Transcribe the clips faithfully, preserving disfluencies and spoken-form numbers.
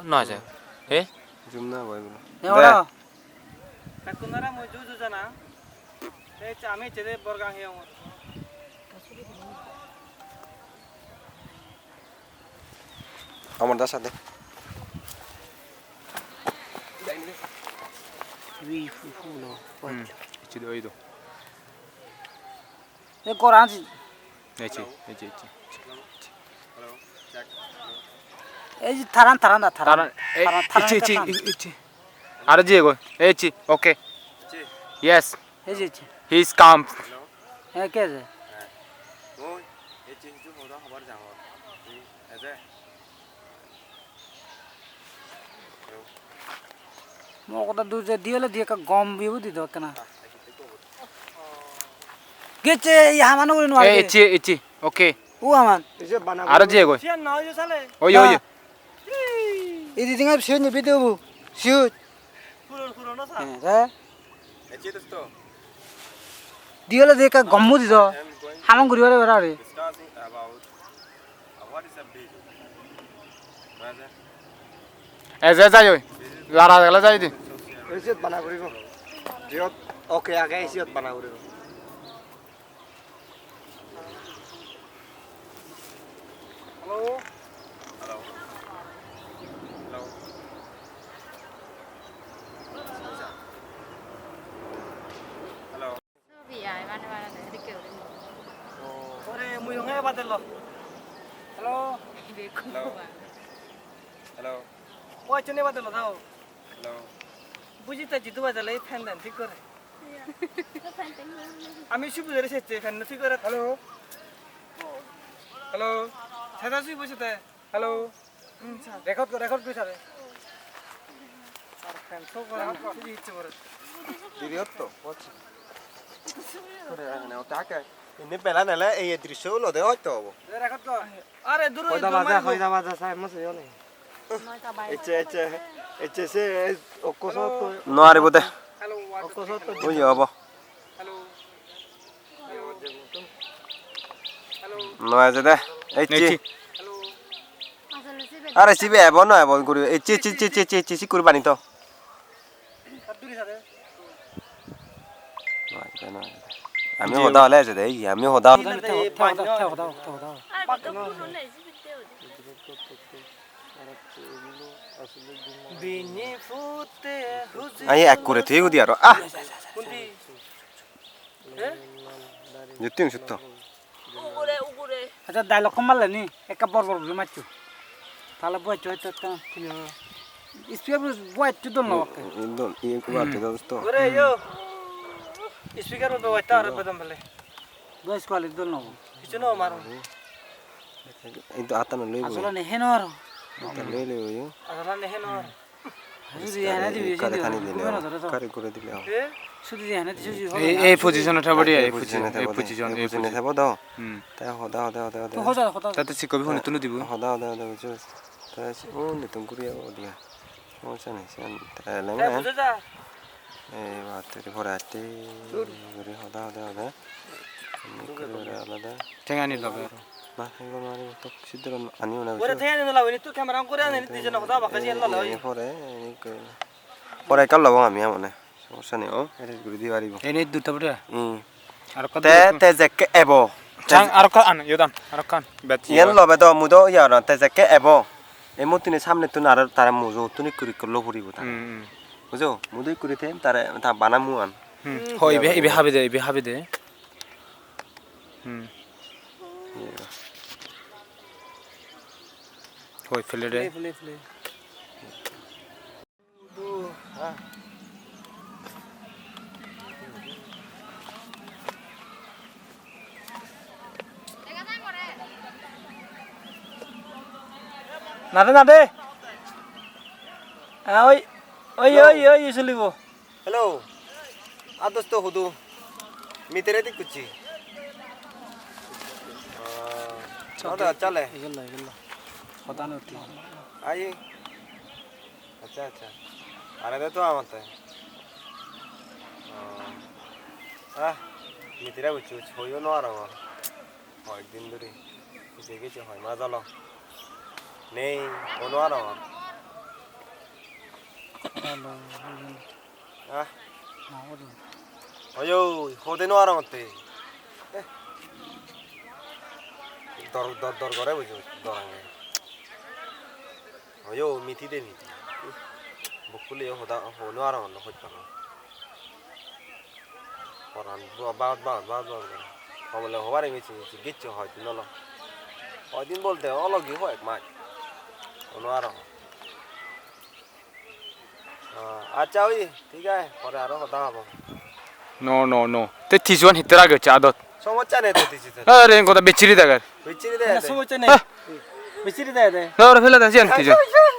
No ase. He? Zoom na boy bro. Ne ora. Ekkunara mui juju jana. Ei ami chede Borgang hiyongor. Amar da sade. Ui, fu, fu, no. Hmm. Ichi do, ido. Ei goran si- Ei chi, ei chi, ei chi. Ei je taran, taran da, taran. Taran, ei, taran, taran ichi, ichi, ekkan. Ichi. Aro jiyegoi. Ei chi, okay. Yes. Ei je, ei je. He is come. He ke je? Mo hoda dur je di ole di ekka gom view di do ekkana. Gecche, ei hamano guri no. Ei, ichi, ichi. Okay. U aman. Aro jiyegoi. Siyan na oye sale. Oye, oye. Editing app siyan ni video bu. Shoot. Puron, puron sa. He, he. Di ole de ekka gommo di do. Hamon guri bare bare are. Eje jai oi. Lara gele jai di. Ejot bana guribo. Jiyot okay age, ejot bana guribo. Hello? Hello? Hello? Hello? Sobi ai, mane mane de, edokke guri. Ore, mui hong ebar delo. Hello? Hello? Hello? Oi, chune ebar delo, dao. Hello. Buji te jidu bajale ei fan den thik gore. Ami subu dere sette fan no thik gore. Hello. Hello. Sada sui bujite. Hello. Hmm, sa-, record kor, record kor sare. Ar fan show gore, suji icche gore. Diri otto, what's? Kore, ene otta hakke. Indi bela nele ei drisyo olode hoito obo. Record kor. Are duro. Hoida baja, hoida baja, sai mo seyone. Ecche, ecche, ecche se, ei okko sot. Nuaribo de. Okko sot. Ui, obo. No eje de. Ecche. Ecche. Are sibe ebo no ebo guri. Ecche, ecche, ecche, ecche, ecche, sikkuri bani to. Ami hoda hole eje de, ami hoda. Hoda, hoda, hoda, hoda, hoda. Ai, ek kore thei gudi aro. Ah. Jutting sutto. Ugure, ugure. Acha, dialogue hom marle ni? Ekka bor bor guri maccho. Tale boyaccho hoyto ekka tumi. Speaker bo boyaccho dol no okke. Dol, iye ko bate dol to. Ore yo. Speaker bo boyaccho aro bedon bele. Voice quality dol no. Kichu no maro. Ei to atan loi bo. Asole ne heno aro. Atan loi loi bo. Asole ne heno aro. Sudi ene dibi, kare sindi tani dile, gome no dore to. Kare gure dile. He? Sudi ene, sudi. Ei, ei position-ot thebo de, ei position-ot thebo de, ei position, ei position-ot thebo do. Hmm. Te hoda, hoda, hoda, hoda. To hoda, hoda. Tate sikko bi hone tulu dibo. Hoda, hoda, hoda, bujo. Te si-, undi tun guri ebo dia. Mo sani, siyan te eleng. Te bujo ja. Ei, batteri pore atte. Guri hoda, hoda, hoda. Guri alada. Tengani lobe. Na, ego mari tok sidron ani mone. Ore thengani lobe ni, tu camera on kore ani, dijone hoda bakke siyan lole oi. Pore, pore ekka lobong ami amone. Somossa nei, o, arrange guri di paribo. Eni dutta pura? Hmm. Arokka te, dutta. Te jekke ebo. Chang, arokka an, yot an, arokkan. Bet. Iyan lobe do, mui do iya ron, te jekke ebo. Ei murtini samnettun aro tara mujottun ikko ikko lo puribo tara. Hmm, hmm. Bujo? Mui do ikko ikko tem tara, ta bana muan. Hmm. Ho, ibe, ibe habe de, ibe habe de. Hmm. Iya. Hoi, pele de. Pele, pele, pele. Nade, nade. Ah, oi, oi, oi, oi, sulibo. Hello. A dosto hudu. Mitere dik kuchi. Ah, chale. Igello, igello. Hoda no utti. Ai. Accha, accha. Are de to amate. Ah. Ah, mitere kuchi, hoyo no arongor. Hoyek din dhuri. Kise kise hoi ma jalo. Nei, ono aro. Ah. Oyo, hode no arongotte. Eh. Dor, dor, dor gore bujo, dor ange. Oyo, miti de miti. Bukkule yo hoda, ho no arongor lo hoj paro. Poran baat, baat, baat, baat, baat. Homole hobar ngi chi, chi gicchu hoy din olo. Hoy din bolte olo gi hoy ek maj. Ono aro. Ah, accha, oi, thik age, pore aro hoda hobo. No, no, no. Te tisuan hitte rage hocche adot? Somossa nei to tisuan. Are, en hoda bechiri dagar. Bechiri de. Somossa nei. Bechiri de de. No, ore fele de, siyan tisu.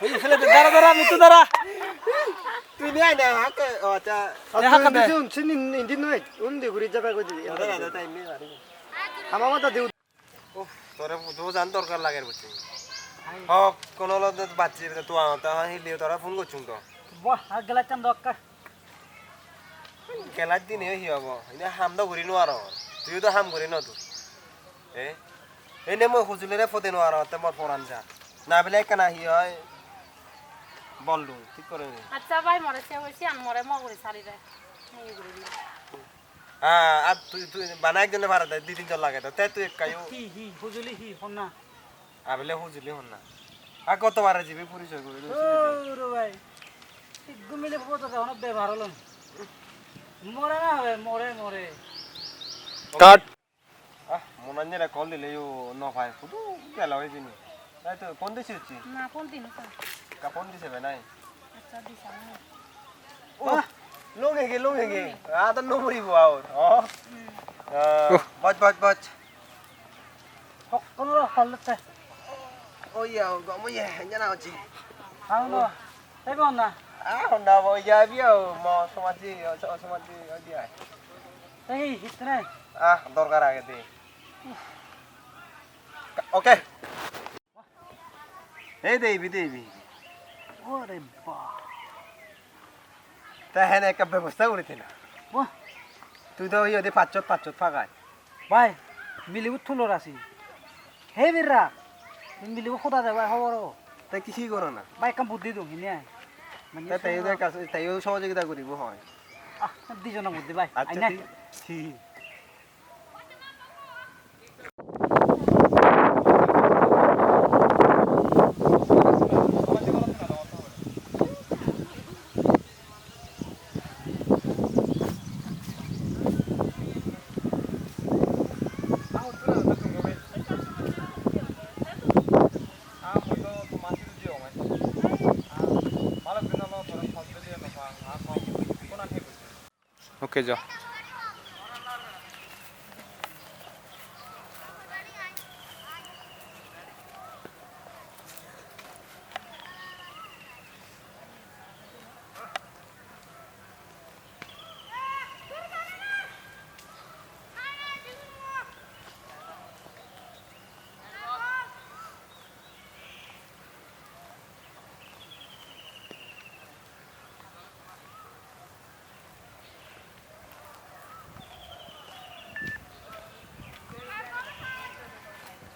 Ei, fele de, dara, dara, mitu dara. Tui niya na, hakke, oh, accha. Ei, hakke de. Tui undi, undi noi, undi guri jaba goi dibi. Ada, ada, time nei, ada. Ama mata diu. Uff, tore bujo jan dorkar lager bucchi. Hok, kono lo de bacchi, tu ang ta hili tore phone gochchung to. Wah, ar gela chan dorkar. Gelaj dinei hi obo? Ine ham do guri no paro. Tuiyo do ham guri no do. Eh? Ene mui hujulire pode no paro, te mor poran jar. Na bile ekkana hi oi? Bollung, thik gore ni. Accha bhai, more se hoisi, an more mo guri sari de. Mo guri di. Ah, ar tui, tui bana ekjone pare de, di tinjon lage de. Te tui ekka yo. Hi, hi, hujuli hi, honna? Abele hujuli honna. A, goto bare jibe porisoy guri loi sini de. Ore bhai. Siggu mile photo de hono bebohar olo na. More na hobe, more, more. Cut. Ah, monanjere call dile yo no pai. Hudu gelo hijeni. Tai to phone disi hocche. Na, phone dino to. Ka phone dise be nai. Accha, di sang. Oh, lungege, lungege. Ah, to no muribo aur. Oh. Hmm. Ah, boj, boj, boj. Hokkono hol te. Oh, iya, gom oye, jana ochi. Hau no. Te bon na. Ah, honda bo ya bi o, mo somaji, o so-, somaji, o dia. Te hi, hitre? Ah, dorkar age de. Okay. Ei de ibi, de ibi. Ore ba. Ta hene ekka bebosta guri thena. Wah. Tui do iye de pachot, pachot pagai. Bhai, milibo tulor asi. He birra. Milibo hoda de bhai hobor o. Te ki hi gorona? Bhai, ekkan buddhi dong hini ai. Mane te, te, te, te, te, sohojogita guribo hoi. Ah, dijono buddhi bhai. Accha, ai na. Thik, thik. Okay, ja.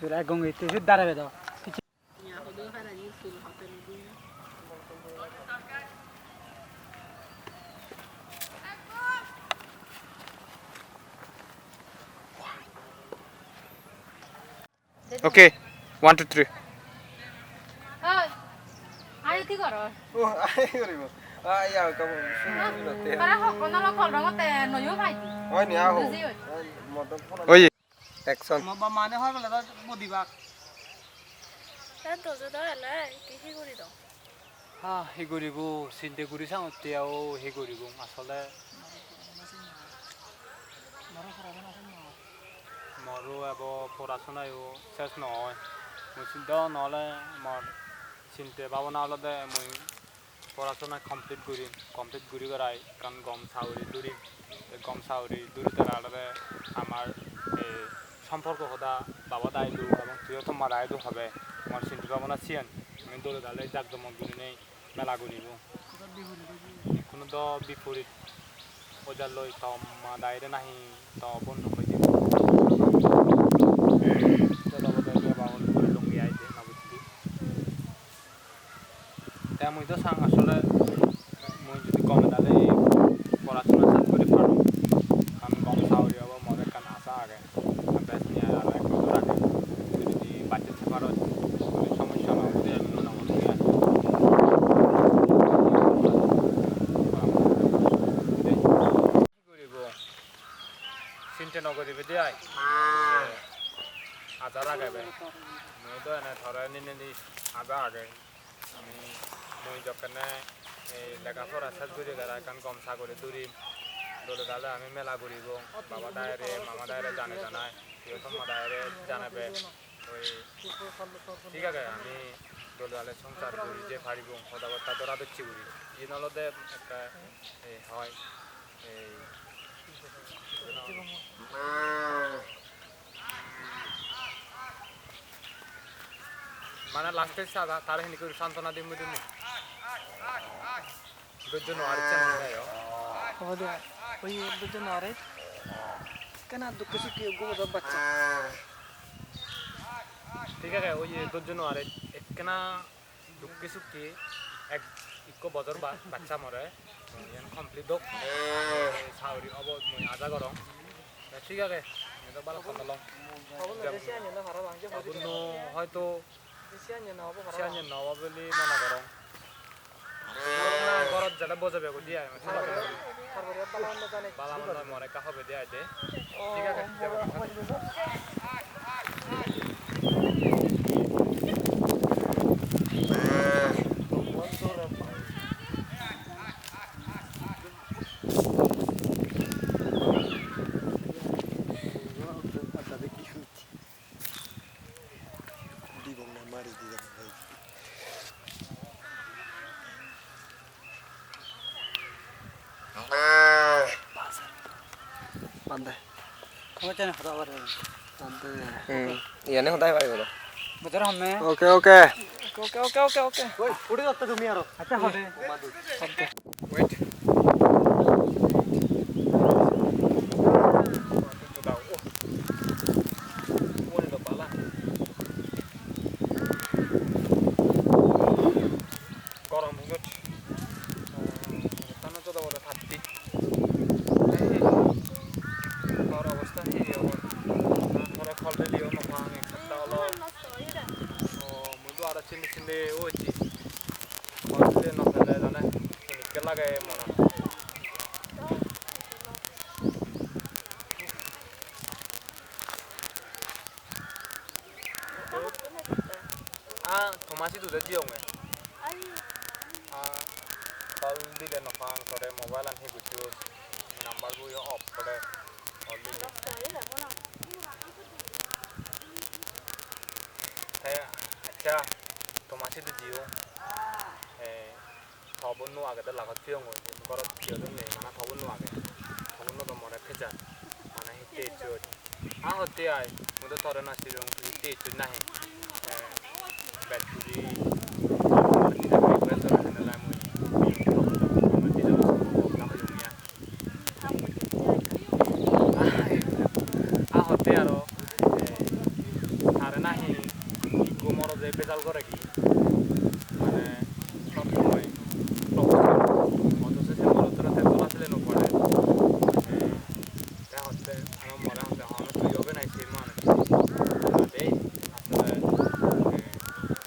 Sura gong itu sudara bedo. Okay, one, two, three. Oi, ayo, hi goror? Oh, ayo, goribo. Ah, iya, kamu. Tara hokkono lo kol rongotte noyo paidi. Oi, ni, aho. Buji oi. Oi, motor phone. Oi. Action. Ma-, ma-, mane hoi bole to bodibak. Te dojo do ele, ki hi guri do? Ha, hi guribo, sinte guri sangotte o, hi guribo, asole. Moro ebo porasona yo ses no oi. Mui sinte no ole mor sinte bhabona olode mui porasona complete gurim, complete guri berai ekkan gom saguri dhurim. Te gom saguri dhuri tara olode amar, eh, somporko hoda baba daidu ebong tuiyo tomma daidu hobe. Mor sinte bhabona siyan, ami dole dale jak jomok gurinei mela guribo. Ikkunu do biporit ojar loi to ma daire nahi to bon no hoi dibo. Jodo bodo biya babon guri longi aide na bujili. Te mui do sang asole Guribe de ai. Aja ragebe. Mui do ene tore ninedi aja age. Ami mui jokkene ei lega pora ses guri gara ekkan gom saguri dhurim. Dole dale ami mela guribong. Baba daire, mama daire jane janai. Iyo tomma daire janebe. Oi, thik age, ami dole dale songsar guri je paribong, hoda botta dora docche guri. Iyen olode ekka, ei, hoi, ei, mane last-e sa-, tare hini guri santona dimmu dimmu. Dojjo no arit sen hoi o. Obode, oi dojjo no arit. Ekkena dukke sukke ekko bojor baccha. Thik age, oi dojjo no arit. Ekkena dukke sukke ek, ekko bojor ba-, baccha more. Iyan complete dok. Sagori obo mui aja gorong. Thik age, iyan do balokkani dol. Obunno hoito siyan no obo bili mone gorong. Gorot jale bojebe goi di ai. Bala mondo more ekka hobe di ai de. Thik age, jabo. Dibong na mari dibong na. Bande. Bande. Iyani hodai paribo do. Bujor hamme. Okay, okay. Okay, okay, okay, okay. Oi, puri jatte tumi aro. Accha, hode. Wait. Gorom hugot. Tano jodo bodo thatti. Ei, tor obosta hi obo? Tore call diliyo no pang, ek hapta olo. O, mui do aro chindi chindi oichi. Call dile no pele jane, hinikke lage mona. Ah, Thomas idu de jiyonge. Ah, call dile no pang, tore mobile an hi gocchos, number bo yo off gore, call dile. Te, accha, Thomas idu jiyo. Eh, Tobun no agede lagot piyongoi, gorot piyodon nei, mane tobun no age. Tobun no do more pejar, mane hitte ecchot. A hotte ai, mui do tore no silung, tui hitte ecchot nahi. Eh, bej guri, mane tore henelai mui, mane tijor hoyong ya. Ah, hotte aro, eh, tare nahi ikko morode bejal gore ki? Mane, sob somoi, sob somoi, othoso se morotore te tola sele no pore. Eh, te hotte, aro more hotte, hono tui obe nai se manuj. Ade, asole, eh,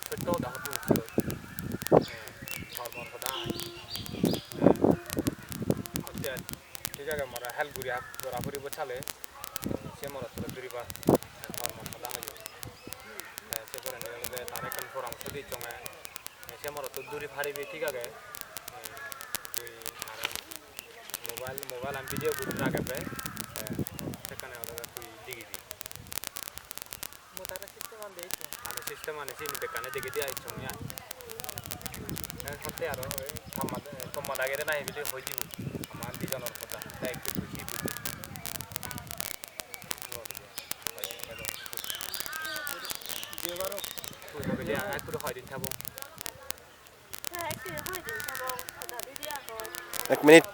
sotto hoda hotte hotte. Eh, dhormor hoda ai. Eh, hotte, thik age, more help guri ak gora puribo sale, se morot tole duriba, tor mor hoda hoyo. Te se poredi olode tare ekkan poramorso dicchonge, se morotto duri paribi, thik age. Tui tare mobile, mobile an video guri ragebe, sekkane olode tui digibi. Mui tare system an dei ikko. Mane system ani sini bekkani dege dia icchong ya. Te hotte aro oi tomma, tomma dagede nahi bili hoi dibo. Ama dijonor hoda. Te ekku tui hi buji? Tui hoi din thabo. Ek minute.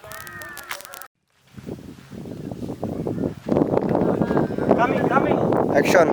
Action.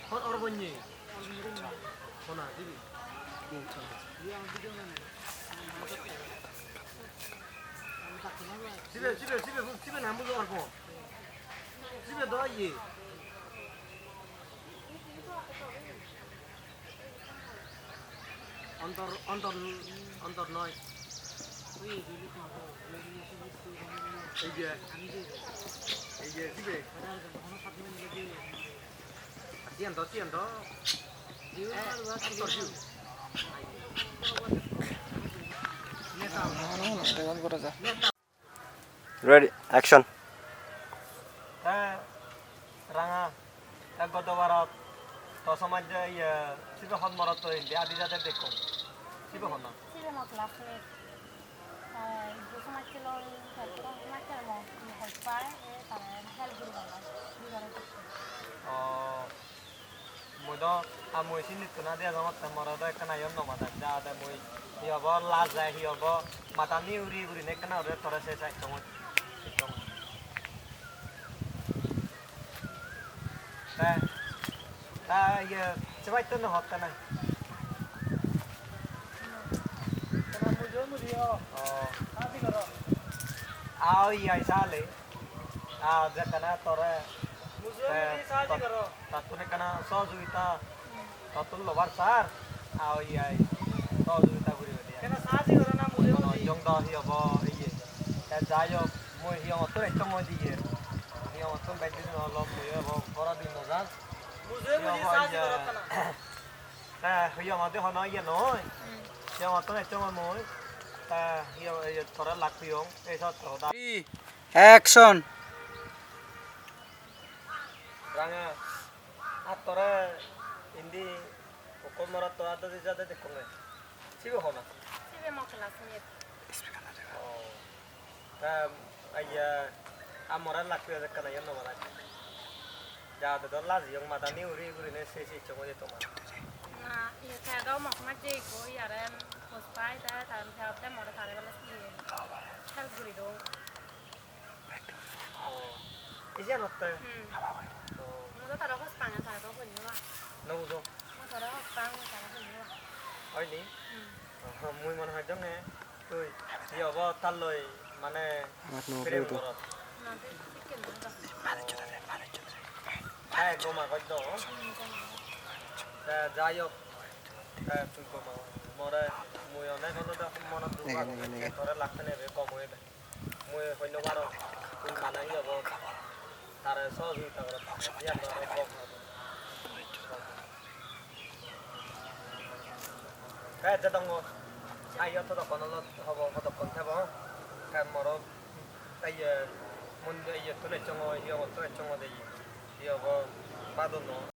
Hon orbonye? Hona, dibi. Sibe, sibe, sibe, sibe na mujo orbo. Sibe do ye. Antor, antor, antor noi. Ei je, ei je, sibe. Siyan do, siyan do. Eh, antor siu. Ready, action. Te Ranga, te godo barot to somajje iye sibe hon morot to indi adi jade dekkong. Sibe honna? Sibe mo classmate. Te iddu somajje loi, te iddu somajje mo hoj pai, e tare help guribar lai, bibare dekkong. Oh. Mui do, a mui sinittun adi ejongotte more do ekkana iyon no madan. Jade mui hi obo laj jai hi obo mada ni uri gurinei ekkana uri tore se saittong oi. Saittong oi. Te, ta iye, sebaitto no hotte nai. Tena mujo muji ho. Oh. Adi goro. Ao iyai sale. Ah, jekkene tore, mujhe te mujhe sahajyo tot-, karo. Tattun ekkana sohojogita, tattun lobar sar, ah, oi, ai, sohojogita guribe de. Kena sahajyo karo na mujhe mujhe? Jong do hi obo, iye. Te jai hok, mui hi hongottun ekko mui diye. Hi hongottun bej din olo, mui ebo goro din no jan. Mujhe mujhe sahajyo karo ekkana. Te hi hongottun hono iye noi. Hmm. Hi hongottun ekko mui. Te hi hon-, iye tore lak piyong, ei sot hoda. Action. Ranga, attore indi ukko morotto adodi jade dekkonge. Sibe hona? Sibe mo classmate. Oh. Ta, aiya, amore lakpe jekkana iyan no madat. Jade do lajiyong, madani uri uri ne se se chongo je toma. Na, iye te do mo ma je ko yare post pai ta, ta, ta, ta more tare bala iye. Help guri do. Oh. Ijenotte? Hmm. Oh. Mui do tara hospang, tara do hoi no pang. No bujo? Mui tara hospang, tara hoi no pang. Oi ni? Hmm. Oh, mui mone hoi jonge tui hi obo tar loi mane prem gorot. Na, de, sikke no do. Oh. Te goma goj do? Hmm, goma goj. Te jai hok. Te tui goma goj. More, mui onek olode monot duk agon. Tore lakte nebe gom oye de. Mui hoi no parong, tui mane hi obo, tare sohojogita gorot, iyan do aro gom obo. Te jadongo, ai iyot hodokkon olot hobo, hodokkon thebo, te moro, te iye, mon iyettun ecchongo, hi obottun ecchongo de iye, hi obo, padonno.